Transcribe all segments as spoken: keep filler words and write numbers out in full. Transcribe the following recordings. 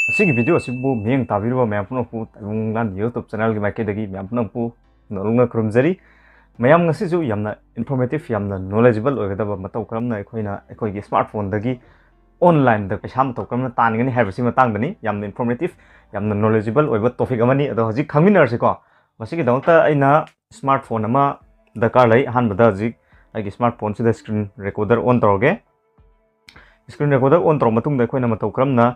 ꯑꯁꯤꯒꯤ video ꯑꯁꯤꯕꯨ ꯃꯤꯠꯌꯦꯡ ꯇꯥꯕꯤꯔꯤꯕ ꯃꯌꯥꯝ ꯄꯨꯝꯅꯃꯛꯄꯨ ꯇꯥꯏꯕꯪ ꯂꯥꯟ YouTube channelꯒꯤ ꯃꯥꯏꯀꯩꯗꯒꯤ ꯃꯌꯥꯝ ꯄꯨꯝꯅꯃꯛꯄꯨ ꯅꯣꯛꯅ ꯈꯨꯔꯨꯝꯖꯔꯤ꯫ ꯃꯌꯥꯝ, ꯉꯁꯤꯁꯨ ꯌꯥꯝꯅ informative, ꯌꯥꯝꯅ knowledgeable ꯑꯣꯏꯒꯗꯕ ꯃꯇꯧ ꯀꯔꯝꯅ ꯑꯩꯈꯣꯏꯅ ꯑꯩꯈꯣꯏꯒꯤ smartphoneꯗꯒꯤ onlineꯗ ꯄꯩꯁꯥ ꯃꯇꯧ ꯀꯔꯝꯅ ꯇꯥꯟꯒꯅꯤ ꯍꯥꯏꯕꯁꯤ ꯃꯇꯥꯡꯗꯅꯤ꯫ ꯌꯥꯝꯅ informative, ꯌꯥꯝꯅ knowledgeable ꯑꯣꯏꯕ topic ꯑꯃꯅꯤ꯫ ꯑꯗꯣ ꯍꯧꯖꯤꯛ ꯈꯪꯃꯤꯟꯅꯔꯁꯤꯀꯣ꯫ ꯃꯁꯤꯒꯤꯗꯃꯛꯇ ꯑꯩꯅ smartphone ꯑꯃ ꯗꯔꯀꯥꯔ ꯂꯩ꯫ ꯑꯍꯥꯟꯕꯗ ꯍꯧꯖꯤꯛ ꯑꯩꯒꯤ smartphoneꯁꯤꯗ screen recorder on ꯇꯧꯔꯒꯦ꯫ Screen recorder on ꯇꯧꯔꯕ ꯃꯇꯨꯡꯗ ꯑꯩꯈꯣꯏꯅ ꯃꯇꯧ ꯀꯔꯝꯅ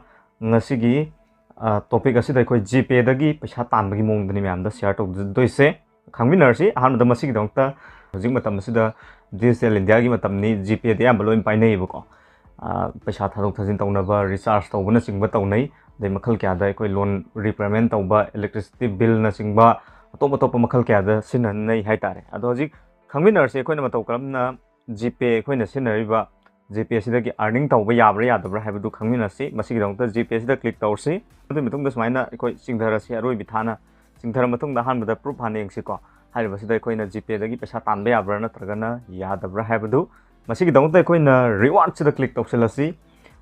ꯉꯁꯤꯒꯤ, ꯑ, topic ꯑꯁꯤꯗ ꯑꯩꯈꯣꯏ GPayꯗꯒꯤ ꯄꯩꯁꯥ ꯇꯥꯟꯕꯒꯤ ꯃꯑꯣꯡꯗꯅꯤ ꯃꯌꯥꯝꯗ share ꯇꯧꯗꯣꯏꯁꯦ꯫ ꯈꯪꯃꯤꯟꯅꯔꯁꯤ꯫ ꯑꯍꯥꯟꯕꯗ ꯃꯁꯤꯒꯤꯗꯃꯛꯇ ꯍꯧꯖꯤꯛ ꯃꯇꯝ ꯑꯁꯤꯗ digital Indiaꯒꯤ ꯃꯇꯝꯅꯤ, GPayꯗꯤ ꯑꯌꯥꯝꯕ ꯂꯣꯏꯅ ꯄꯥꯏꯅꯩꯌꯦꯕꯀꯣ꯫ ꯑ, ꯄꯩꯁꯥ ꯊꯥꯗꯣꯛ ꯊꯥꯖꯤꯟ ꯇꯧꯅꯕ, recharge ꯇꯧꯕꯅꯆꯤꯡꯕ ꯇꯧꯅꯩ, ꯑꯗꯩ ꯃꯈꯜ ꯀꯌꯥꯗ ꯑꯩꯈꯣꯏ loan repayment ꯇꯧꯕ, electricity billꯅꯆꯤꯡꯕ, ꯑꯇꯣꯞ ꯑꯇꯣꯞꯄ ꯃꯈꯜ ꯀꯌꯥꯗ ꯁꯤꯖꯤꯟꯅꯅꯩ ꯍꯥꯏꯇꯥꯔꯦ꯫ ꯑꯗꯣ ꯍꯧꯖꯤꯛ ꯈꯪꯃꯤꯟꯅꯔꯁꯤ ꯑꯩꯈꯣꯏꯅ ꯃꯇꯧ ꯀꯔꯝꯅ GPay ꯑꯩꯈꯣꯏꯅ ꯁꯤꯖꯤꯟꯅꯔꯤꯕ GPayꯁꯤꯗꯒꯤ earning ꯇꯧꯕ ꯌꯥꯕ꯭ꯔꯥ ꯌꯥꯗꯕ꯭ꯔꯥ ꯍꯥꯏꯕꯗꯨ ꯈꯪꯃꯤꯟꯅꯁꯤ꯫ ꯃꯁꯤꯒꯤꯗꯃꯛꯇ GPayꯁꯤꯗ click ꯇꯧꯔꯁꯤ꯫ ꯑꯗꯨꯒꯤ ꯃꯇꯨꯡꯗ ꯁꯨꯃꯥꯏꯅ ꯑꯩꯈꯣꯏ ꯆꯤꯡꯊꯔꯁꯤ, ꯑꯔꯣꯏꯕꯤ ꯊꯥꯅ ꯆꯤꯡꯊꯔ ꯃꯇꯨꯡꯗ ꯑꯍꯥꯟꯕꯗ proof ꯍꯥꯟꯅ ꯌꯦꯡꯁꯤꯀꯣ꯫ ꯍꯥꯏꯔꯤꯕꯁꯤꯗ ꯑꯩꯈꯣꯏꯅ GPayꯗꯒꯤ ꯄꯩꯁꯥ ꯇꯥꯟꯕ ꯌꯥꯕ꯭ꯔꯥ ꯅꯠꯇ꯭ꯔꯒꯅ ꯌꯥꯗꯕ꯭ꯔꯥ ꯍꯥꯏꯕꯗꯨ꯫ ꯃꯁꯤꯒꯤꯗꯃꯛꯇ ꯑꯩꯈꯣꯏꯅ rewardꯁꯤꯗ click ꯇꯧꯁꯤꯜꯂꯁꯤ꯫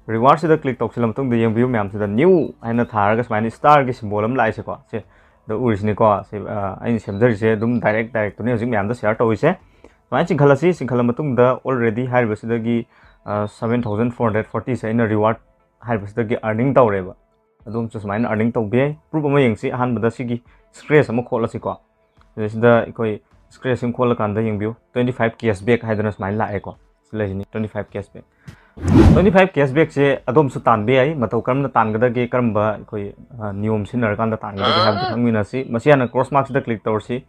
Rewardꯁꯤꯗ click ꯇꯧꯁꯤꯜꯂ ꯃꯇꯨꯡꯗ ꯌꯦꯡꯕꯤꯌꯨ ꯃꯌꯥꯝꯁꯤꯗ new ꯍꯥꯏꯅ ꯊꯥꯔꯒ ꯁꯨꯃꯥꯏꯅ starꯒꯤ symbol ꯑꯃ ꯂꯥꯛꯏꯁꯦꯀꯣ꯫ ꯁꯦ, ꯗ ꯎꯔꯤꯁꯤꯅꯤꯀꯣ꯫ ꯁꯤ, ꯑ, ꯑꯩꯅ ꯁꯦꯝꯖꯔꯤꯁꯦ ꯑꯗꯨꯝ direct directꯇꯨꯅꯤ ꯍꯧꯖꯤꯛ ꯃꯌꯥꯝꯗ share ꯇꯧꯔꯤꯁꯦ꯫ ꯁꯨꯃꯥꯏꯅ ꯆꯤꯡꯈꯠꯂꯁꯤ꯫ ꯆꯤꯡꯈꯠꯂ ꯃꯇꯨꯡꯗ already ꯍꯥꯏꯔꯤꯕꯁꯤꯗꯒꯤ, ꯑ, seven thousand four hundred fortyꯁꯦ ꯑꯩꯅ reward ꯍꯥꯏꯔꯤꯕꯁꯤꯗꯒꯤ earning ꯇꯧꯔꯦꯕ꯫ ꯑꯗꯣꯝꯁꯨ ꯁꯨꯃꯥꯏꯅ earning ꯇꯧꯕ ꯌꯥꯏ꯫ Proof ꯑꯃ ꯌꯦꯡꯁꯤ꯫ ꯑꯍꯥꯟꯕꯗ ꯁꯤꯒꯤ scratch ꯑꯃ ꯈꯣꯠꯂꯁꯤꯀꯣ꯫ ꯁꯤꯗꯩꯁꯤꯗ ꯑꯩꯈꯣꯏ scratch ꯑꯃ ꯈꯣꯠꯂꯀꯥꯟꯗ ꯌꯦꯡꯕꯤꯌꯨ, twenty five cashback ꯍꯥꯏꯗꯅ ꯁꯨꯃꯥꯏꯅ ꯂꯥꯛꯑꯦꯀꯣ꯫ ꯁꯤ ꯂꯩꯁꯤꯅꯤ, twenty five cashback꯫ Twenty five cashbackꯁꯦ ꯑꯗꯣꯝꯁꯨ ꯇꯥꯟꯕ ꯌꯥꯏ꯫ ꯃꯇꯧ ꯀꯔꯝꯅ ꯇꯥꯟꯒꯗꯒꯦ, ꯀꯔꯝꯕ ꯑꯩꯈꯣꯏ, ꯑ, ꯅꯤꯌꯣꯝ ꯁꯤꯖꯤꯟꯅꯔꯀꯥꯟꯗ ꯇꯥꯟꯒꯗꯒꯦ ꯍꯥꯏꯕꯗꯨ ꯈꯪꯃꯤꯟꯅꯁꯤ꯫ ꯃꯁꯤ ꯍꯥꯟꯅ cross markꯁꯤꯗ click ꯇꯧꯔꯁꯤ꯫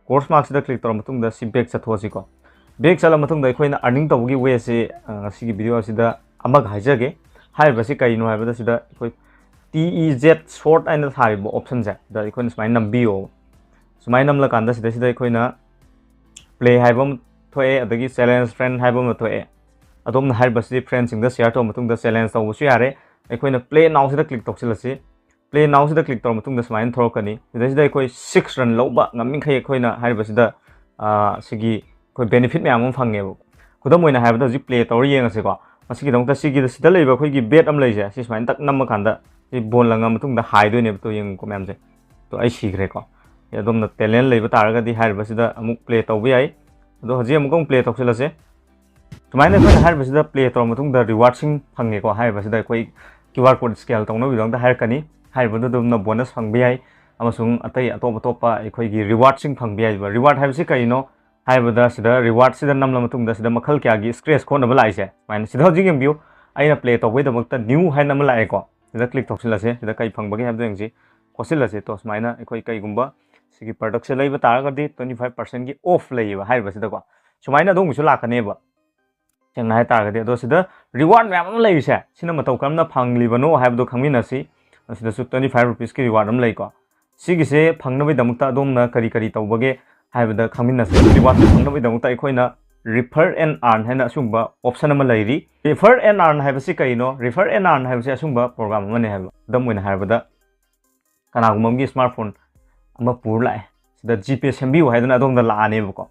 Cross markꯁꯤꯗ click ꯇꯧꯔ ꯃꯇꯨꯡꯗ ꯁꯤ back ꯆꯠꯊꯣꯛꯑꯁꯤꯀꯣ꯫ Back ꯆꯠꯂ ꯃꯇꯨꯡꯗ ꯑꯩꯈꯣꯏꯅ earning ꯇꯧꯕꯒꯤ wayꯁꯦ, ꯑ, ꯉꯁꯤꯒꯤ video ꯑꯁꯤꯗ ꯑꯃꯒ ꯍꯥꯏꯖꯒꯦ꯫ ꯍꯥꯏꯔꯤꯕꯁꯤ ꯀꯔꯤꯅꯣ ꯍꯥꯏꯕꯗ ꯁꯤꯗ ꯑꯩꯈꯣꯏ T E Z short ꯍꯥꯏꯅ ꯊꯥꯔꯤꯕ optionꯁꯦ ꯁꯤꯗ ꯑꯩꯈꯣꯏꯅ ꯁꯨꯃꯥꯏꯅ ꯅꯝꯕꯤꯌꯣ꯫ ꯁꯨꯃꯥꯏꯅ ꯅꯝꯂꯀꯥꯟꯗ ꯁꯤꯗꯩꯁꯤꯗ ꯑꯩꯈꯣꯏꯅ play ꯍꯥꯏꯕ ꯑꯃ ꯊꯣꯛꯑꯦ, ꯑꯗꯒꯤ challenge friend ꯍꯥꯏꯕ ꯑꯃ ꯊꯣꯛꯑꯦ꯫ ꯑꯗꯣꯝꯅ ꯍꯥꯏꯔꯤꯕꯁꯤ friendꯁꯤꯡꯗ share ꯇꯧꯔ ꯃꯇꯨꯡꯗ challenge ꯇꯧꯕꯁꯨ ꯌꯥꯔꯦ꯫ ꯑꯩꯈꯣꯏꯅ play nowꯁꯤꯗ click ꯇꯧꯁꯤꯜꯂꯁꯤ꯫ Play nowꯁꯤꯗ click ꯇꯧꯔ ꯃꯇꯨꯡꯗ ꯁꯨꯃꯥꯏꯅ ꯊꯣꯛꯂꯛꯀꯅꯤ꯫ ꯁꯤꯗꯩꯁꯤꯗ ꯑꯩꯈꯣꯏ six run ꯂꯧꯕ ꯉꯝꯃꯤꯈꯩ ꯑꯩꯈꯣꯏꯅ ꯍꯥꯏꯔꯤꯕꯁꯤꯗ, ꯑ, ꯁꯤꯒꯤ ꯑꯩꯈꯣꯏ benefit ꯃꯌꯥꯝ ꯑꯃ ꯐꯪꯉꯦꯕ꯫ ꯈꯨꯗꯝ ꯑꯣꯏꯅ ꯍꯥꯏꯔꯕꯗ ꯍꯧꯖꯤꯛ play ꯇꯧꯔ ꯌꯦꯡꯉꯁꯤꯀꯣ꯫ ꯃꯁꯤꯒꯤꯗꯃꯛꯇ ꯁꯤꯒꯤꯗ, ꯁꯤꯗ ꯂꯩꯕ ꯑꯩꯈꯣꯏꯒꯤ bet ꯑꯃ ꯂꯩꯁꯦ, ꯁꯤ ꯁꯨꯃꯥꯏꯅ ꯇꯛ ꯅꯝꯃꯀꯥꯟꯗ ꯁꯤ ꯕꯣꯟ ꯂꯪꯉ ꯃꯇꯨꯡꯗ ꯍꯥꯏꯗꯣꯏꯅꯦꯕ꯫ ꯇꯣ, ꯌꯦꯡꯉꯨꯀꯣ ꯃꯌꯥꯝꯁꯦ꯫ ꯇꯣ, ꯑꯩ ꯁꯤꯈ꯭ꯔꯦꯀꯣ꯫ ꯑꯗꯣꯝꯅ talent ꯂꯩꯕ ꯇꯥꯔꯒꯗꯤ ꯍꯥꯏꯔꯤꯕꯁꯤꯗ ꯑꯃꯨꯛ play ꯇꯧꯕ ꯌꯥꯏ꯫ ꯑꯗꯣ ꯍꯧꯖꯤꯛ ꯑꯃꯨꯛꯀ ꯑꯃꯨꯛ play ꯇꯧꯁꯤꯜꯂꯁꯦ꯫ ꯁꯨꯃꯥꯏꯅ ꯑꯩꯈꯣꯏꯅ ꯍꯥꯏꯔꯤꯕꯁꯤꯗ play ꯇꯧꯔ ꯃꯇꯨꯡꯗ rewardꯁꯤꯡ ꯐꯪꯉꯦꯀꯣ꯫ ꯍꯥꯏꯔꯤꯕꯁꯤꯗ ꯑꯩꯈꯣꯏ QR code scan ꯇꯧꯅꯕꯒꯤꯗꯃꯛꯇ ꯍꯥꯏꯔꯛꯀꯅꯤ꯫ ꯍꯥꯏꯔꯤꯕꯗꯨ ꯑꯗꯨꯝꯅ bonus ꯐꯪꯕ ꯌꯥꯏ, ꯑꯃꯁꯨꯡ ꯑꯇꯩ ꯑꯇꯣꯞ ꯑꯇꯣꯞꯄ ꯑꯩꯈꯣꯏꯒꯤ rewardꯁꯤꯡ ꯐꯪꯕ ꯌꯥꯏꯕ꯫ Reward ꯍꯥꯏꯕꯁꯤ ꯀꯔꯤꯅꯣ ꯍꯥꯏꯕꯗ, ꯁꯤꯗ rewardꯁꯤꯗ ꯅꯝꯂ ꯃꯇꯨꯡꯗ ꯁꯤꯗ ꯃꯈꯜ ꯀꯌꯥꯒꯤ scratch ꯈꯣꯠꯅꯕ ꯂꯥꯛꯏꯁꯦ꯫ ꯁꯨꯃꯥꯏꯅ ꯁꯤꯗ ꯍꯧꯖꯤꯛ ꯌꯦꯡꯕꯤꯌꯨ, ꯑꯩꯅ play ꯇꯧꯕꯒꯤꯗꯃꯛꯇ new ꯍꯥꯏꯅ ꯑꯃ ꯂꯥꯛꯑꯦꯀꯣ꯫ ꯁꯤꯗ click ꯇꯧꯁꯤꯜꯂꯁꯦ꯫ ꯁꯤꯗ ꯀꯩ ꯐꯪꯕꯒꯦ ꯍꯥꯏꯕꯗꯣ ꯌꯦꯡꯁꯤ꯫ ꯈꯣꯠꯆꯤꯜꯂꯁꯦ꯫ ꯇꯣ, ꯁꯨꯃꯥꯏꯅ ꯑꯩꯈꯣꯏ ꯀꯩꯒꯨꯝꯕ ꯁꯤꯒꯤ productꯁꯦ ꯂꯩꯕ ꯇꯥꯔꯒꯗꯤ twenty five percentꯀꯤ off ꯂꯩꯌꯦꯕ ꯍꯥꯏꯔꯤꯕꯁꯤꯗꯀꯣ꯫ ꯁꯨꯃꯥꯏꯅ ꯑꯗꯣꯝꯒꯤꯁꯨ ꯂꯥꯛꯀꯅꯦꯕ꯫ ꯁꯦꯡꯅ ꯍꯥꯏ ꯇꯥꯔꯒꯗꯤ, ꯑꯗꯣ ꯁꯤꯗ reward ꯃꯌꯥꯝ ꯑꯃ ꯂꯩꯔꯤꯁꯦ, ꯁꯤꯅ ꯃꯇꯧ ꯀꯔꯝꯅ ꯐꯪꯂꯤꯕꯅꯣ ꯍꯥꯏꯕꯗꯣ ꯈꯪꯃꯤꯟꯅꯁꯤ꯫ ꯁꯤꯗꯁꯨ twenty five rupeesꯀꯤ reward ꯑꯃ ꯂꯩꯀꯣ꯫ ꯁꯤꯒꯤꯁꯦ ꯐꯪꯅꯕꯒꯤꯗꯃꯛꯇ ꯑꯗꯣꯝꯅ ꯀꯔꯤ ꯀꯔꯤ ꯇꯧꯕꯒꯦ ꯍꯥꯏꯕꯗ ꯈꯪꯃꯤꯟꯅꯁꯤ꯫ Rewardꯁꯦ ꯐꯪꯅꯕꯒꯤꯗꯃꯛꯇ ꯑꯩꯈꯣꯏꯅ refer and earn ꯍꯥꯏꯅ ꯑꯁꯤꯒꯨꯝꯕ option ꯑꯃ ꯂꯩꯔꯤ꯫ Refer and earn ꯍꯥꯏꯕꯁꯤ ꯀꯔꯤꯅꯣ? Refer and earn ꯍꯥꯏꯕꯁꯤ ꯑꯁꯤꯒꯨꯝꯕ program ꯑꯃꯅꯤ ꯍꯥꯏꯕ꯫ ꯈꯨꯗꯝ ꯑꯣꯏꯅ ꯍꯥꯏꯔꯕꯗ, ꯀꯅꯥꯒꯨꯝꯕ ꯑꯃꯒꯤ smartphone ꯑꯃ ꯄꯨꯔ ꯂꯥꯛꯑꯦ, ꯁꯤꯗ GPay ꯁꯦꯝꯕꯤꯌꯨ ꯍꯥꯏꯗꯅ ꯑꯗꯣꯝꯗ ꯂꯥꯛꯑꯅꯦꯕꯀꯣ꯫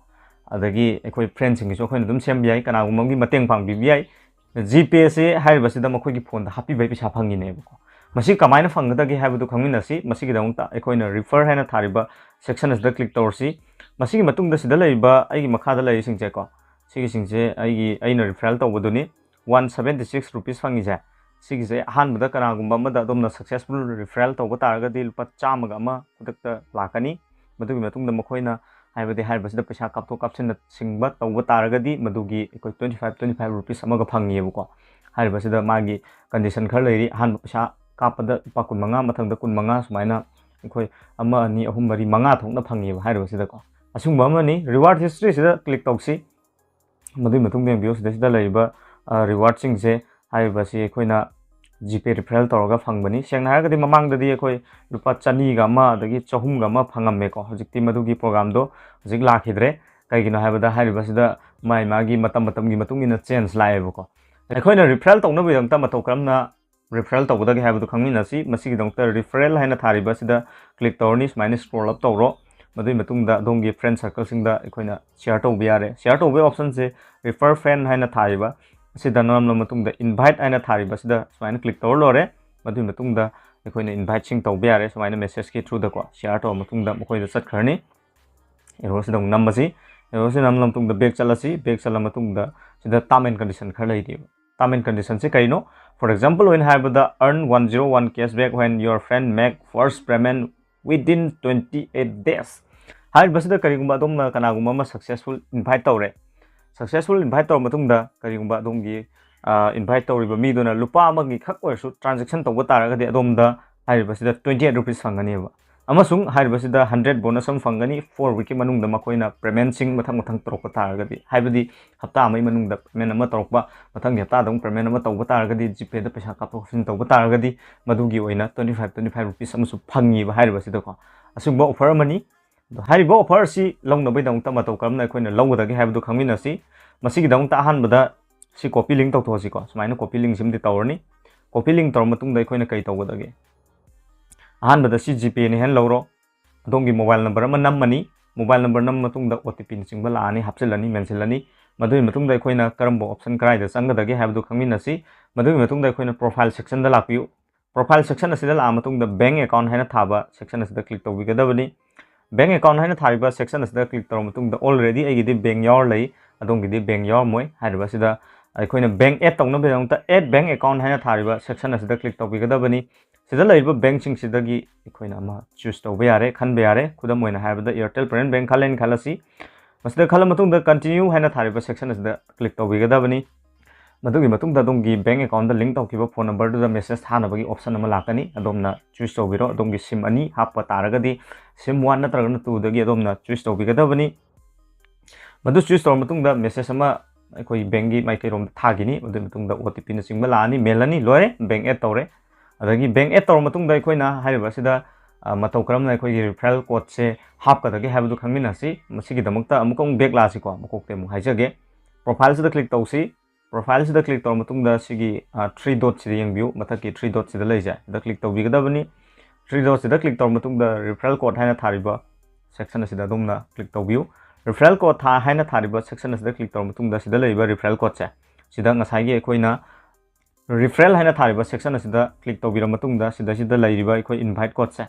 ꯑꯗꯒꯤ ꯑꯩꯈꯣꯏ friendꯁꯤꯡꯒꯤꯁꯨ ꯑꯩꯈꯣꯏꯅ ꯑꯗꯨꯝ ꯁꯦꯝꯕ ꯌꯥꯏ, ꯀꯅꯥꯒꯨꯝꯕ ꯑꯃꯒꯤ ꯃꯇꯦꯡ ꯄꯥꯡꯕꯤꯕ ꯌꯥꯏ꯫ GPayꯁꯦ ꯍꯥꯏꯔꯤꯕꯁꯤꯗ ꯃꯈꯣꯏꯒꯤ phoneꯗ ꯍꯥꯞꯄꯤꯕꯒꯤ ꯄꯩꯁꯥ ꯐꯪꯉꯤꯅꯦꯕꯀꯣ꯫ ꯃꯁꯤ ꯀꯃꯥꯏꯅ ꯐꯪꯒꯗꯒꯦ ꯍꯥꯏꯕꯗꯨ ꯈꯪꯃꯤꯟꯅꯁꯤ꯫ ꯃꯁꯤꯒꯤꯗꯃꯛꯇ ꯑꯩꯈꯣꯏꯅ refer ꯍꯥꯏꯅ ꯊꯥꯔꯤꯕ section ꯑꯁꯤꯗ click ꯇꯧꯔꯁꯤ꯫ ꯃꯁꯤꯒꯤ ꯃꯇꯨꯡꯗ ꯁꯤꯗ ꯂꯩꯔꯤꯕ ꯑꯩꯒꯤ ꯃꯈꯥꯗ ꯂꯩꯔꯤꯁꯤꯡꯁꯦꯀꯣ, ꯁꯤꯒꯤꯁꯤꯡꯁꯦ ꯑꯩꯒꯤ, ꯑꯩꯅ referral ꯇꯧꯕꯗꯨꯅꯤ꯫ One seventy six rupees ꯐꯪꯉꯤꯁꯦ, ꯁꯤꯒꯤꯁꯦ ꯑꯍꯥꯟꯕꯗ ꯀꯅꯥꯒꯨꯝꯕ ꯑꯃꯗ ꯑꯗꯣꯝꯅ successful referral ꯇꯧꯕ ꯇꯥꯔꯒꯗꯤ ꯂꯨꯄꯥ ꯆꯥꯝꯃꯒ ꯑꯃ ꯈꯨꯗꯛꯇ ꯂꯥꯛꯀꯅꯤ꯫ ꯃꯗꯨꯒꯤ ꯃꯇꯨꯡꯗ ꯃꯈꯣꯏꯅ, ꯍꯥꯏꯕꯗꯤ ꯍꯥꯏꯔꯤꯕꯁꯤꯗ ꯄꯩꯁꯥ ꯀꯥꯞꯊꯣꯛ ꯀꯥꯞꯁꯤꯟꯅꯆꯤꯡꯕ ꯇꯧꯕ ꯇꯥꯔꯒꯗꯤ ꯃꯗꯨꯒꯤ ꯑꯩꯈꯣꯏ twenty five, twenty five rupees ꯑꯃꯒ ꯐꯪꯉꯦꯕꯀꯣ꯫ ꯍꯥꯏꯔꯤꯕꯁꯤꯗ ꯃꯥꯒꯤ condition ꯈꯔ ꯂꯩꯔꯤ꯫ ꯑꯍꯥꯟꯕ ꯄꯩꯁꯥ ꯀꯥꯞꯄꯗ ꯂꯨꯄꯥ ꯀꯨꯟꯃꯉꯥ, ꯃꯊꯪꯗ ꯀꯨꯟꯃꯉꯥ, ꯁꯨꯃꯥꯏꯅ ꯑꯩꯈꯣꯏ ꯑꯃ, ꯑꯅꯤ, ꯑꯍꯨꯝ, ꯃꯔꯤ, ꯃꯉꯥ ꯊꯣꯛꯅ ꯐꯪꯉꯦꯕ ꯍꯥꯏꯔꯤꯕꯁꯤꯗꯀꯣ꯫ ꯑꯁꯤꯒꯨꯝꯕ ꯑꯃꯅꯤ꯫ Reward historyꯁꯤꯗ click ꯇꯧꯁꯤ꯫ ꯃꯗꯨꯒꯤ ꯃꯇꯨꯡꯗ ꯌꯦꯡꯕꯤꯌꯨ, ꯁꯤꯗꯩꯁꯤꯗ ꯂꯩꯔꯤꯕ, ꯑ, rewardꯁꯤꯡꯁꯦ, ꯍꯥꯏꯔꯤꯕꯁꯤ ꯑꯩꯈꯣꯏꯅ GPay referral ꯇꯧꯔꯒ ꯐꯪꯕꯅꯤ꯫ ꯁꯦꯡꯅ ꯍꯥꯏꯔꯒꯗꯤ ꯃꯃꯥꯡꯗꯗꯤ ꯑꯩꯈꯣꯏ ꯂꯨꯄꯥ ꯆꯅꯤꯒ ꯑꯃ ꯑꯗꯒꯤ ꯆꯍꯨꯝꯒ ꯑꯃ ꯐꯪꯉꯝꯃꯦꯀꯣ꯫ ꯍꯧꯖꯤꯛꯇꯤ ꯃꯗꯨꯒꯤ programꯗꯣ ꯍꯧꯖꯤꯛ ꯂꯥꯛꯈꯤꯗ꯭ꯔꯦ꯫ ꯀꯩꯒꯤꯅꯣ ꯍꯥꯏꯕꯗ ꯍꯥꯏꯔꯤꯕꯁꯤꯗ ꯃꯥꯒꯤ ꯃꯥꯒꯤ ꯃꯇꯝ ꯃꯇꯝꯒꯤ ꯃꯇꯨꯡ ꯏꯟꯅ change ꯂꯥꯛꯑꯦꯕꯀꯣ꯫ ꯑꯩꯈꯣꯏꯅ referral ꯇꯧꯅꯕꯒꯤꯗꯃꯛꯇ ꯃꯇꯧ ꯀꯔꯝꯅ referral ꯇꯧꯒꯗꯒꯦ ꯍꯥꯏꯕꯗꯨ ꯈꯪꯃꯤꯟꯅꯁꯤ꯫ ꯃꯁꯤꯒꯤꯗꯃꯛꯇ referral ꯍꯥꯏꯅ ꯊꯥꯔꯤꯕ ꯑꯁꯤꯗ click ꯇꯧꯔꯅꯤ꯫ ꯁꯨꯃꯥꯏꯅ scroll up ꯇꯧꯔꯣ꯫ ꯃꯗꯨꯒꯤ ꯃꯇꯨꯡꯗ ꯑꯗꯣꯝꯒꯤ friend circleꯁꯤꯡꯗ ꯑꯩꯈꯣꯏꯅ share ꯇꯧꯕ ꯌꯥꯔꯦ꯫ Share ꯇꯧꯕꯒꯤ optionꯁꯦ refer friend ꯍꯥꯏꯅ ꯊꯥꯔꯤꯕ ꯑꯁꯤꯗ ꯅꯝꯂꯕ ꯃꯇꯨꯡꯗ invite ꯍꯥꯏꯅ ꯊꯥꯔꯤꯕ ꯑꯁꯤꯗ ꯁꯨꯃꯥꯏꯅ click ꯇꯧꯔ ꯂꯣꯏꯔꯦ꯫ ꯃꯗꯨꯒꯤ ꯃꯇꯨꯡꯗ ꯑꯩꯈꯣꯏꯅ invite ꯁꯤꯡ ꯇꯧꯕ ꯌꯥꯔꯦ꯫ ꯁꯨꯃꯥꯏꯅ message ꯀꯤ through ꯗꯀꯣ share ꯇꯧꯔ ꯃꯇꯨꯡꯗ ꯃꯈꯣꯏꯗ ꯆꯠꯈ꯭ꯔꯅꯤ꯫ Arrow ꯁꯤꯗ ꯑꯃꯨꯛ ꯅꯝꯃꯁꯤ꯫ Arrow ꯁꯤ ꯅꯝꯃ ꯃꯇꯨꯡꯗ back ꯆꯠꯂꯁꯤ꯫ Back ꯆꯠꯂ ꯃꯇꯨꯡꯗ ꯁꯤꯗ term and condition ꯈꯔ ꯂꯩꯔꯤꯕ꯫ Term and condition ꯁꯤ ꯀꯔꯤꯅꯣ? For example ꯑꯣꯏꯅ ꯍꯥꯏꯔꯕꯗ, earn one zero one cashback when your friend make first payment within twenty eight days꯫ ꯍꯥꯏꯔꯤꯕꯁꯤꯗ ꯀꯔꯤꯒꯨꯝꯕ ꯑꯗꯣꯝꯅ ꯀꯅꯥꯒꯨꯝꯕ ꯑꯃ successful invite ꯇꯧꯔꯦ꯫ Successful invite ꯇꯧꯔ ꯃꯇꯨꯡꯗ ꯀꯔꯤꯒꯨꯝꯕ ꯑꯗꯣꯝꯒꯤ, ꯑ, invite ꯇꯧꯔꯤꯕ ꯃꯤꯗꯨꯅ ꯂꯨꯄꯥ ꯑꯃꯒꯤ ꯈꯛ ꯑꯣꯏꯔꯁꯨ transaction ꯇꯧꯕ ꯇꯥꯔꯒꯗꯤ ꯑꯗꯣꯝꯗ ꯍꯥꯏꯔꯤꯕꯁꯤꯗ twenty eight rupees ꯐꯪꯒꯅꯦꯕ꯫ ꯑꯃꯁꯨꯡ ꯍꯥꯏꯔꯤꯕꯁꯤꯗ hundred bonus ꯑꯃ ꯐꯪꯒꯅꯤ, four week ꯀꯤ ꯃꯅꯨꯡꯗ ꯃꯈꯣꯏꯅ payment ꯁꯤꯡ ꯃꯊꯪ ꯃꯊꯪ ꯇꯧꯔꯛꯄ ꯇꯥꯔꯒꯗꯤ꯫ ꯍꯥꯏꯕꯗꯤ ꯍꯞꯇꯥ ꯑꯃꯒꯤ ꯃꯅꯨꯡꯗ payment ꯑꯃ ꯇꯧꯔꯛꯄ, ꯃꯊꯪꯒꯤ ꯍꯞꯇꯥꯗ ꯑꯃꯨꯛ payment ꯑꯃ ꯇꯧꯕ ꯇꯥꯔꯒꯗꯤ, GPay ꯗ ꯄꯩꯁꯥ ꯀꯥꯞꯊꯣꯛ ꯀꯥꯞꯁꯤꯟ ꯇꯧꯕ ꯇꯥꯔꯒꯗꯤ, ꯃꯗꯨꯒꯤ ꯑꯣꯏꯅ twenty five, twenty five rupees ꯑꯃꯁꯨ ꯐꯪꯉꯤꯕ ꯍꯥꯏꯔꯤꯕꯁꯤꯗꯀꯣ꯫ ꯑꯁꯤꯒꯨꯝꯕ offer ꯑꯃꯅꯤ꯫ ꯑꯗꯣ ꯍꯥꯏꯔꯤꯕ offer ꯑꯁꯤ ꯂꯧꯅꯕꯒꯤꯗꯃꯛꯇ ꯃꯇꯧ ꯀꯔꯝꯅ ꯑꯩꯈꯣꯏꯅ ꯂꯧꯒꯗꯒꯦ ꯍꯥꯏꯕꯗꯨ ꯈꯪꯃꯤꯟꯅꯁꯤ꯫ ꯃꯁꯤꯒꯤꯗꯃꯛꯇ ꯑꯍꯥꯟꯕꯗ ꯁꯤ copy link ꯇꯧꯊꯣꯛꯑꯁꯤꯀꯣ꯫ ꯁꯨꯃꯥꯏꯅ copy link ꯁꯤꯃꯗꯤ ꯇꯧꯔꯅꯤ꯫ Copy link ꯇꯧꯔ ꯃꯇꯨꯡꯗ ꯑꯩꯈꯣꯏꯅ ꯀꯔꯤ ꯇꯧꯒꯗꯒꯦ? ꯑꯍꯥꯟꯕꯗ ꯁꯤ GPay ꯅꯤ ꯍꯥꯏꯅ ꯂꯧꯔꯣ꯫ ꯑꯗꯣꯝꯒꯤ mobile number ꯑꯃ ꯅꯝꯃꯅꯤ꯫ Mobile number ꯅꯝꯕ ꯃꯇꯨꯡꯗ OTP ꯅꯆꯤꯡꯕ ꯂꯥꯛꯑꯅꯤ, ꯍꯥꯞꯆꯤꯜꯂꯅꯤ, ꯃꯦꯟꯁꯤꯜꯂꯅꯤ꯫ ꯃꯗꯨꯒꯤ ꯃꯇꯨꯡꯗ ꯑꯩꯈꯣꯏꯅ ꯀꯔꯝꯕ option ꯀꯗꯥꯏꯗ ꯆꯪꯒꯗꯒꯦ ꯍꯥꯏꯕꯗꯨ ꯈꯪꯃꯤꯟꯅꯁꯤ꯫ ꯃꯗꯨꯒꯤ ꯃꯇꯨꯡꯗ ꯑꯩꯈꯣꯏꯅ profile section ꯗ ꯂꯥꯛꯄꯤꯌꯨ꯫ Profile section ꯑꯁꯤꯗ ꯂꯥꯛꯑ ꯃꯇꯨꯡꯗ bank account ꯍꯥꯏꯅ ꯊꯥꯕ section ꯑꯁꯤꯗ click ꯇꯧꯕꯤꯒꯗꯕꯅꯤ꯫ Bank account ꯍꯥꯏꯅ ꯊꯥꯔꯤꯕ section ꯑꯁꯤꯗ click ꯇꯧꯔꯕ ꯃꯇꯨꯡꯗ already ꯑꯩꯒꯤꯗꯤ bank ꯌꯥꯎꯔ ꯂꯩ, ꯑꯗꯣꯝꯒꯤꯗꯤ bank ꯌꯥꯎꯔꯝꯃꯣꯏ꯫ ꯍꯥꯏꯔꯤꯕ ꯑꯁꯤꯗ ꯑꯩꯈꯣꯏꯅ bank add ꯇꯧꯅꯕꯒꯤꯗꯃꯛꯇ add bank account ꯍꯥꯏꯅ ꯊꯥꯔꯤꯕ section ꯑꯁꯤꯗ click ꯇꯧꯕꯤꯒꯗꯕꯅꯤ꯫ ꯁꯤꯗ ꯂꯩꯔꯤꯕ bank ꯁꯤꯡꯁꯤꯗꯒꯤ ꯑꯩꯈꯣꯏꯅ ꯑꯃ choose ꯇꯧꯕ ꯌꯥꯔꯦ, ꯈꯟꯕ ꯌꯥꯔꯦ꯫ ꯈꯨꯗꯝ ꯑꯣꯏꯅ ꯍꯥꯏꯔꯕꯗ Airtel Payment Bank ꯈꯜꯂꯦꯅ ꯈꯜꯂꯁꯤ꯫ ꯃꯁꯤꯗ ꯈꯜꯂ ꯃꯇꯨꯡꯗ continue ꯍꯥꯏꯅ ꯊꯥꯔꯤꯕ section ꯑꯁꯤꯗ click ꯇꯧꯕꯤꯒꯗꯕꯅꯤ꯫ ꯃꯗꯨꯒꯤ ꯃꯇꯨꯡꯗ ꯑꯗꯣꯝꯒꯤ bank account ꯗ link ꯇꯧꯈꯤꯕ phone number ꯗꯨꯗ message ꯊꯥꯅꯕꯒꯤ option ꯑꯃ ꯂꯥꯛꯀꯅꯤ꯫ ꯑꯗꯣꯝꯅ choose ꯇꯧꯕꯤꯔꯣ꯫ ꯑꯗꯣꯝꯒꯤ SIM ꯑꯅꯤ ꯍꯥꯞꯄ ꯇꯥꯔꯒꯗꯤ SIM one ꯅꯠꯇ꯭ꯔꯒꯅ two ꯗꯒꯤ ꯑꯗꯣꯝꯅ choose ꯇꯧꯕꯤꯒꯗꯕꯅꯤ꯫ ꯃꯗꯨ choose ꯇꯧꯔ ꯃꯇꯨꯡꯗ message ꯑꯃ ꯑꯩꯈꯣꯏ bank ꯀꯤ ꯃꯥꯏꯀꯩꯔꯣꯝꯗ ꯊꯥꯈꯤꯅꯤ꯫ ꯑꯗꯨꯒꯤ ꯃꯇꯨꯡꯗ OTP ꯅꯆꯤꯡꯕ ꯂꯥꯛꯑꯅꯤ, ꯃꯦꯜꯂꯅꯤ, ꯂꯣꯏꯔꯦ, bank add ꯇꯧꯔꯦ꯫ ꯑꯗꯒꯤ bank add ꯇꯧꯔ ꯃꯇꯨꯡꯗ ꯑꯩꯈꯣꯏꯅ ꯍꯥꯏꯔꯤꯕ ꯑꯁꯤꯗ, ꯑ, ꯃꯇꯧ ꯀꯔꯝꯅ ꯑꯩꯈꯣꯏꯒꯤ referral code ꯁꯦ ꯍꯥꯞꯀꯗꯒꯦ ꯍꯥꯏꯕꯗꯨ ꯈꯪꯃꯤꯟꯅꯁꯤ꯫ ꯃꯁꯤꯒꯤꯗꯃꯛꯇ ꯑꯃꯨꯛꯀ ꯑꯃꯨꯛ back ꯂꯥꯛꯑꯁꯤꯀꯣ, ꯃꯀꯣꯛꯇꯩ ꯑꯃꯨꯛ ꯍꯥꯏꯖꯒꯦ꯫ Profile ꯁꯤꯗ click ꯇꯧꯁꯤ꯫ Profile ꯁꯤꯗ click ꯇꯧꯔ ꯃꯇꯨꯡꯗ ꯁꯤꯒꯤ, ꯑ, three dot ꯁꯤꯗ ꯌꯦꯡꯕꯤꯌꯨ, ꯃꯊꯛꯀꯤ three dot ꯁꯤꯗ ꯂꯩꯁꯦ, ꯁꯤꯗ click ꯇꯧꯕꯤꯒꯗꯕꯅꯤ꯫ Three dot ꯁꯤꯗ click ꯇꯧꯔ ꯃꯇꯨꯡꯗ referral code ꯍꯥꯏꯅ ꯊꯥꯔꯤꯕ section ꯑꯁꯤꯗ ꯑꯗꯣꯝꯅ click ꯇꯧꯕꯤꯌꯨ꯫ Referral code ꯊꯥ ꯍꯥꯏꯅ ꯊꯥꯔꯤꯕ section ꯑꯁꯤꯗ click ꯇꯧꯔ ꯃꯇꯨꯡꯗ ꯁꯤꯗ ꯂꯩꯔꯤꯕ referral code ꯁꯦ, ꯁꯤꯗ ꯉꯁꯥꯏꯒꯤ ꯑꯩꯈꯣꯏꯅ referral ꯍꯥꯏꯅ ꯊꯥꯔꯤꯕ section ꯑꯁꯤꯗ click ꯇꯧꯕꯤꯔ ꯃꯇꯨꯡꯗ ꯁꯤꯗꯩꯁꯤꯗ ꯂꯩꯔꯤꯕ ꯑꯩꯈꯣꯏ invite codeꯁꯦ,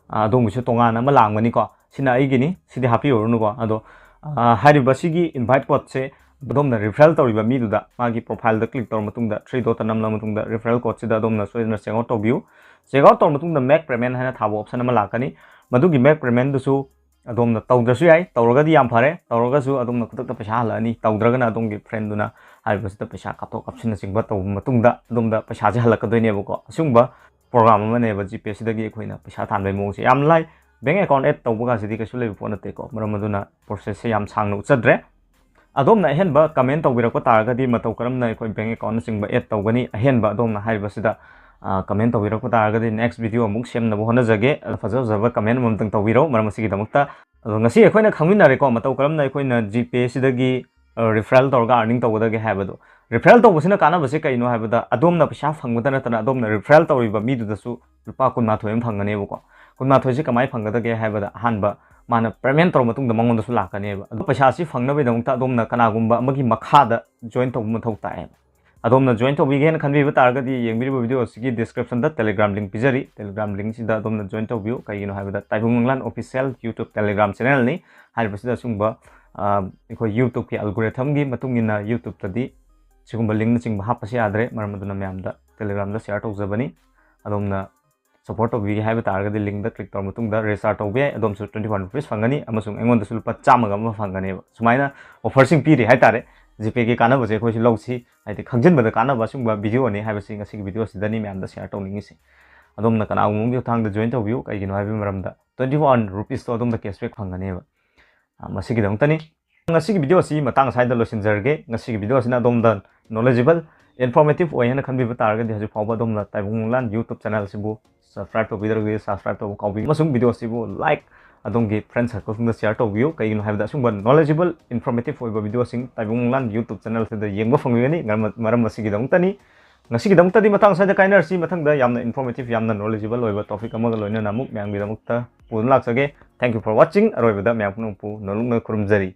ꯑ, ꯑꯗꯣꯝꯒꯤꯁꯨ ꯇꯣꯉꯥꯟꯅ ꯑꯃ ꯂꯥꯡꯒꯅꯤꯀꯣ꯫ ꯁꯤꯅ ꯑꯩꯒꯤꯅꯤ, ꯁꯤꯗꯤ ꯍꯥꯞꯄꯤꯔꯨꯔꯅꯨꯀꯣ꯫ ꯑꯗꯣ, ꯑ, ꯍꯥꯏꯔꯤꯕ ꯁꯤꯒꯤ invite codeꯁꯦ ꯑꯗꯣꯝꯅ referral ꯇꯧꯔꯤꯕ ꯃꯤꯗꯨꯗ ꯃꯥꯒꯤ profileꯗ click ꯇꯧꯔ ꯃꯇꯨꯡꯗ three dotꯇ ꯅꯝꯂ ꯃꯇꯨꯡꯗ referral codeꯁꯤꯗ ꯑꯗꯣꯝꯅ ꯁꯣꯏꯗꯅ check out ꯇꯧꯕꯤꯌꯨ꯫ Check out ꯇꯧꯔ ꯃꯇꯨꯡꯗ make payment ꯍꯥꯏꯅ ꯊꯥꯕ option ꯑꯃ ꯂꯥꯛꯀꯅꯤ꯫ ꯃꯗꯨꯒꯤ make paymentꯗꯨꯁꯨ ꯑꯗꯣꯝꯅ ꯇꯧꯗ꯭ꯔꯁꯨ ꯌꯥꯏ, ꯇꯧꯔꯒꯗꯤ ꯌꯥꯝ ꯐꯔꯦ, ꯇꯧꯔꯒꯁꯨ ꯑꯗꯣꯝꯅ ꯈꯨꯗꯛꯇ ꯄꯩꯁꯥ ꯍꯜꯂꯛꯑꯅꯤ, ꯇꯧꯗ꯭ꯔꯒꯅ ꯑꯗꯣꯝꯒꯤ friendꯗꯨꯅ ꯍꯥꯏꯔꯤꯕꯁꯤꯗ ꯄꯩꯁꯥ ꯀꯥꯞꯊꯣꯛ ꯀꯥꯞꯁꯤꯟꯅꯆꯤꯡꯕ ꯇꯧꯕ ꯃꯇꯨꯡꯗ ꯑꯗꯣꯝꯗ ꯄꯩꯁꯥꯁꯦ ꯍꯜꯂꯛꯀꯗꯣꯏꯅꯦꯕꯀꯣ꯫ ꯑꯁꯤꯒꯨꯝꯕ program ꯑꯃꯅꯦꯕ GPAꯁꯤꯗꯒꯤ ꯑꯩꯈꯣꯏꯅ ꯄꯩꯁꯥ ꯇꯥꯟꯕꯒꯤ ꯃꯑꯣꯡꯁꯦ꯫ ꯌꯥꯝ ꯂꯥꯏ, bank account add ꯇꯧꯕꯒꯁꯤꯗꯤ ꯀꯩꯁꯨ ꯂꯩꯕ ꯄꯣꯠ ꯅꯠꯇꯦꯀꯣ꯫ ꯃꯔꯝ ꯑꯗꯨꯅ processꯁꯦ ꯌꯥꯝ ꯁꯥꯡꯅ ꯎꯠꯆꯗ꯭ꯔꯦ꯫ ꯑꯗꯣꯝꯅ ꯑꯍꯦꯟꯕ comment ꯇꯧꯕꯤꯔꯛꯄ ꯇꯥꯔꯒꯗꯤ ꯃꯇꯧ ꯀꯔꯝꯅ ꯑꯩꯈꯣꯏ bank accountꯅꯆꯤꯡꯕ add ꯇꯧꯒꯅꯤ, ꯑꯍꯦꯟꯕ ꯑꯗꯣꯝꯅ ꯍꯥꯏꯔꯤꯕꯁꯤꯗ, ꯑ, comment ꯇꯧꯕꯤꯔꯛꯄ ꯇꯥꯔꯒꯗꯤ next video ꯑꯃꯨꯛ ꯁꯦꯝꯅꯕ ꯍꯣꯠꯅꯖꯒꯦ꯫ ꯑꯗꯣ ꯐꯖ ꯐꯖꯕ comment ꯑꯃꯃꯝꯇꯪ ꯇꯧꯕꯤꯔꯛꯎ ꯃꯔꯝ ꯑꯁꯤꯒꯤꯗꯃꯛꯇ꯫ ꯑꯗꯣ ꯉꯁꯤ ꯑꯩꯈꯣꯏꯅ ꯈꯪꯃꯤꯟꯅꯔꯦꯀꯣ, ꯃꯇꯧ ꯀꯔꯝꯅ ꯑꯩꯈꯣꯏꯅ GPAꯁꯤꯗꯒꯤ, ꯑ, referral ꯇꯧꯔꯒ earning ꯇꯧꯒꯗꯒꯦ ꯍꯥꯏꯕꯗꯣ꯫ Referral ꯇꯧꯕꯁꯤꯅ ꯀꯥꯟꯅꯕꯁꯦ ꯀꯩꯅꯣ ꯍꯥꯏꯕꯗ, ꯑꯗꯣꯝꯅ ꯄꯩꯁꯥ ꯐꯪꯕꯇ ꯅꯠꯇꯅ ꯑꯗꯣꯝꯅ referral ꯇꯧꯔꯤꯕ ꯃꯤꯗꯨꯗꯁꯨ ꯂꯨꯄꯥ ꯀꯨꯟꯃꯥꯊꯣꯏ ꯑꯃ ꯐꯪꯒꯅꯦꯕꯀꯣ꯫ ꯀꯨꯟꯃꯥꯊꯣꯏꯁꯤ ꯀꯃꯥꯏꯅ ꯐꯪꯒꯗꯒꯦ ꯍꯥꯏꯕꯗ, ꯑꯍꯥꯟꯕ ꯃꯥꯅ payment ꯇꯧꯔ ꯃꯇꯨꯡꯗ ꯃꯉꯣꯟꯗꯁꯨ ꯂꯥꯛꯀꯅꯦꯕ꯫ ꯑꯗꯣ ꯄꯩꯁꯥꯁꯤ ꯐꯪꯅꯕꯒꯤꯗꯃꯛꯇ ꯑꯗꯣꯝꯅ ꯀꯅꯥꯒꯨꯝꯕ ꯑꯃꯒꯤ ꯃꯈꯥꯗ join ꯇꯧꯕ ꯃꯊꯧ ꯇꯥꯏꯌꯦꯕ꯫ ꯑꯗꯣꯝꯅ join ꯇꯧꯕꯤꯒꯦꯅ ꯈꯟꯕꯤꯕ ꯇꯥꯔꯒꯗꯤ ꯌꯦꯡꯕꯤꯔꯤꯕ video ꯑꯁꯤꯒꯤ descriptionꯗ Telegram link ꯄꯤꯖꯔꯤ꯫ Telegram linkꯁꯤꯗ ꯑꯗꯣꯝꯅ join ꯇꯧꯕꯤꯌꯨ꯫ ꯀꯩꯒꯤꯅꯣ ꯍꯥꯏꯕꯗ ꯇꯥꯏꯕꯪ ꯃꯪꯂꯥꯟ official YouTube Telegram channelꯅꯤ꯫ ꯍꯥꯏꯔꯤꯕꯁꯤꯗ ꯑꯁꯤꯒꯨꯝꯕ, ꯑ, ꯑꯩꯈꯣꯏ YouTubeꯀꯤ algorithmꯒꯤ ꯃꯇꯨꯡ ꯏꯟꯅ YouTubeꯇꯗꯤ ꯁꯤꯒꯨꯝꯕ linkꯅꯆꯤꯡꯕ ꯍꯥꯞꯄꯁꯨ ꯌꯥꯗ꯭ꯔꯦ꯫ ꯃꯔꯝ ꯑꯗꯨꯅ ꯃꯌꯥꯝꯗ Telegramꯗ share ꯇꯧꯖꯕꯅꯤ꯫ ꯑꯗꯣꯝꯅ support ꯇꯧꯕꯤꯒꯦ ꯍꯥꯏꯕ ꯇꯥꯔꯒꯗꯤ linkꯇ click ꯇꯧꯔ ꯃꯇꯨꯡꯗ register ꯇꯧꯕ ꯌꯥꯏ꯫ ꯑꯗꯣꯝꯁꯨ twenty one rupees ꯐꯪꯒꯅꯤ ꯑꯃꯁꯨꯡ ꯑꯩꯉꯣꯟꯗꯁꯨ ꯂꯨꯄꯥ ꯆꯥꯝꯃꯒ ꯑꯃ ꯐꯪꯒꯅꯦꯕ꯫ ꯁꯨꯃꯥꯏꯅ offerꯁꯤꯡ ꯄꯤꯔꯤ ꯍꯥꯏꯇꯥꯔꯦ꯫ GPAꯒꯤ ꯀꯥꯟꯅꯕꯁꯦ ꯑꯩꯈꯣꯏꯁꯨ ꯂꯧꯁꯤ, ꯍꯥꯏꯗꯤ ꯈꯪꯖꯤꯟꯕꯗ ꯀꯥꯟꯅꯕ ꯑꯁꯤꯒꯨꯝꯕ videoꯅꯤ ꯍꯥꯏꯕꯁꯤ ꯉꯁꯤꯒꯤ videoꯁꯤꯗꯅꯤ ꯃꯌꯥꯝꯗ share ꯇꯧꯅꯤꯡꯉꯤꯁꯦ꯫ ꯑꯗꯣꯝꯅ ꯀꯅꯥꯒꯨꯝꯕ ꯑꯃꯒꯤ ꯈꯨꯠꯊꯥꯡꯗ join ꯇꯧꯕꯤꯌꯨ꯫ ꯀꯩꯒꯤꯅꯣ ꯍꯥꯏꯕꯒꯤ ꯃꯔꯝꯗ twenty one rupeesꯇꯣ ꯑꯗꯣꯝꯗ cashback ꯐꯪꯒꯅꯦꯕ꯫ ꯑ, ꯃꯁꯤꯒꯤꯗꯃꯛꯇꯅꯤ꯫ ꯉꯁꯤꯒꯤ video ꯑꯁꯤ ꯃꯇꯥꯡ ꯑꯁ꯭ꯋꯥꯏꯗ ꯂꯣꯏꯁꯤꯟꯖꯔꯒꯦ꯫ ꯉꯁꯤꯒꯤ video ꯑꯁꯤꯅ ꯑꯗꯣꯝꯗ knowledgeable, informative ꯑꯣꯏ ꯍꯥꯏꯅ ꯈꯟꯕꯤꯕ ꯇꯥꯔꯒꯗꯤ ꯍꯧꯖꯤꯛ ꯐꯥꯎꯕ ꯑꯗꯣꯝꯅ ꯇꯥꯏꯕꯪ ꯃꯪꯂꯥꯟ YouTube channel ꯑꯁꯤꯕꯨ subscribe ꯇꯧꯕꯤꯗ꯭ꯔꯒꯗꯤ subscribe ꯇꯧꯕ ꯀꯥꯎꯕꯤꯌꯨ꯫ ꯑꯃꯁꯨꯡ video ꯑꯁꯤꯕꯨ like, ꯑꯗꯣꯝꯒꯤ friend circleꯁꯤꯡꯗ share ꯇꯧꯕꯤꯌꯨ꯫ ꯀꯩꯒꯤꯅꯣ ꯍꯥꯏꯕꯗ ꯑꯁꯤꯒꯨꯝꯕ knowledgeable, informative ꯑꯣꯏꯕ videoꯁꯤꯡ ꯇꯥꯏꯕꯪ ꯃꯪꯂꯥꯟ YouTube channel ꯑꯁꯤꯗ ꯌꯦꯡꯕ ꯐꯪꯕꯤꯒꯅꯤ꯫ ꯃꯔꯝ, ꯃꯔꯝ ꯑꯁꯤꯒꯤꯗꯃꯛꯇꯅꯤ꯫ ꯉꯁꯤꯒꯤꯗꯃꯛꯇꯗꯤ ꯃꯇꯥꯡ ꯑꯁ꯭ꯋꯥꯏꯗ ꯀꯥꯏꯅꯔꯁꯤ꯫ ꯃꯊꯪꯗ ꯌꯥꯝꯅ informative, ꯌꯥꯝꯅ knowledgeable ꯑꯣꯏꯕ topic ꯑꯃꯒ ꯂꯣꯏꯅꯅ ꯑꯃꯨꯛ ꯃꯌꯥꯝꯒꯤꯗꯃꯛꯇ ꯄꯨꯗꯨꯅ ꯂꯥꯛꯆꯒꯦ꯫ Thank you for watching꯫ ꯑꯔꯣꯏꯕꯗ ꯃꯌꯥꯝ ꯄꯨꯝꯅꯃꯛꯄꯨ ꯅꯣꯂꯨꯛꯅ ꯈꯨꯔꯨꯝꯖꯔꯤ꯫